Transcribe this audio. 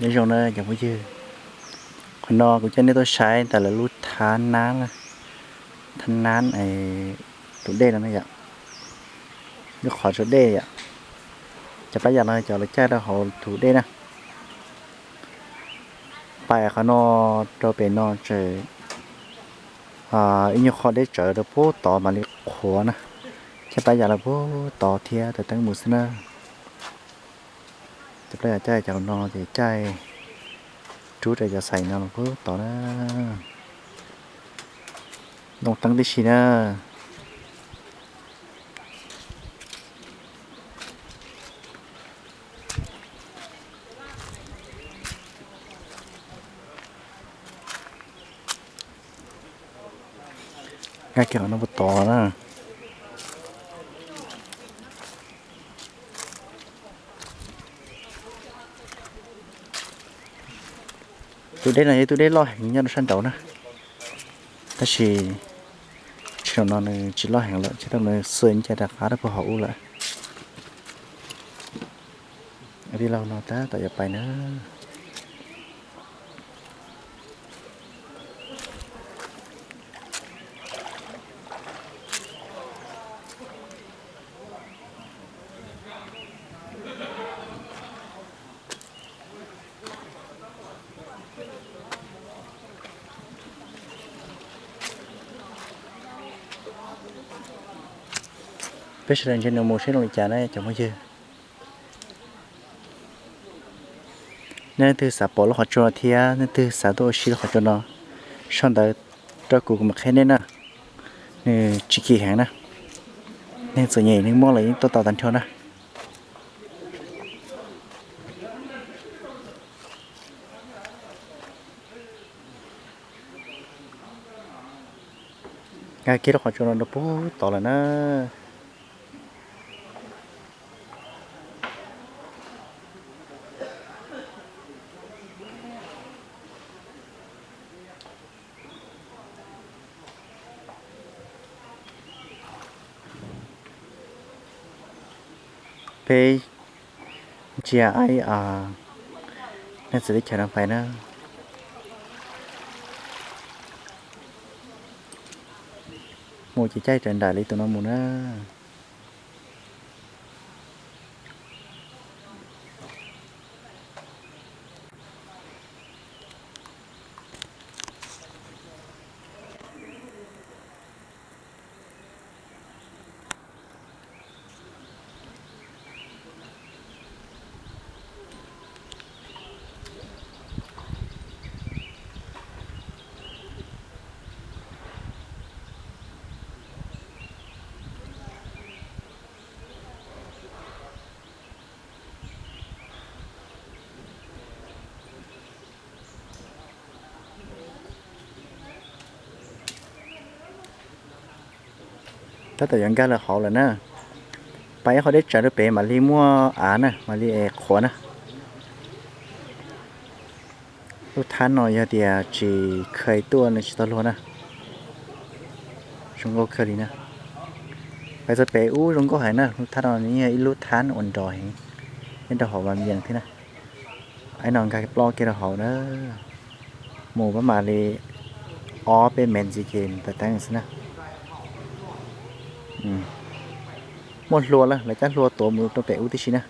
Nyob zoo na cov phooj ywg, qhov no kuv coj nej tuaj saib ntawm lawv lub thab nab, thab nab tus dej no na yom, lub qhov tso dej yom. Cov plab yas no cov lawv caij rau hauv tus dej na. Pais qhov no rau pem no tseem ib nyuag qho deb tsawv rau pub tod mam li qhuav na. Caij plab yas los pub tod thiab taws teeb mus xwb na. Cov plab yas caij cov no ces caij rub rau cov xais no los pub tod na. Ntoo teeb tib si na. Nkag kiag qhov no puas tod na. Tus dej no yog tus dej loj heev nyob rau sab nraud na, tab sis tsis, no nws tsis loj heev lawm, tsis tau nws xuas ncaj rov qab rau puag hauv ub lawm. Tij laug no tab tom yuav pais na. Peb sawv daws ntsib nws mus seb zoo li cas na cov phooj ywg. Nej leej twg xav pom lub qhov tsua no thiab nej leej twg xav tuaj ua si lub qhov tsua no, sau ntawv rau kuv, kuv mam qhia nej na. Nws tsis kim heev na, neeg txom nyem neeg muaj los yeej tuaj tau tag nrho na. Nkag kiag lub qhov tsua no rau puag tod lawm na. Peb ntsia aib neeg txawv teb chaws no pais na. Mus ces caij raws nraim li tus no mus na. Tab tom yuav nkag lawm hauv lawm na. Pais ib qho deb tsawv rau pem mam li muaj av na, mam li qhuav na. Lub thab no yog tias tsis kheev tuaj nws tsis tau luag na. Zoo nkauj kawg li na. Pais txog pem ub zoo nkauj heev na, lub thab no nws yog ib lub thab uas nrov heev, nyob rau hauv Vaj Vias thiab na. Aib no nkag ploj kiag rau hauv na, mus pab mam li ob peb mev ntxiv ces taws teeb xwb na. Muaj hlua lawm, lawv cab hlua tuav mus rau pem ub tib si na.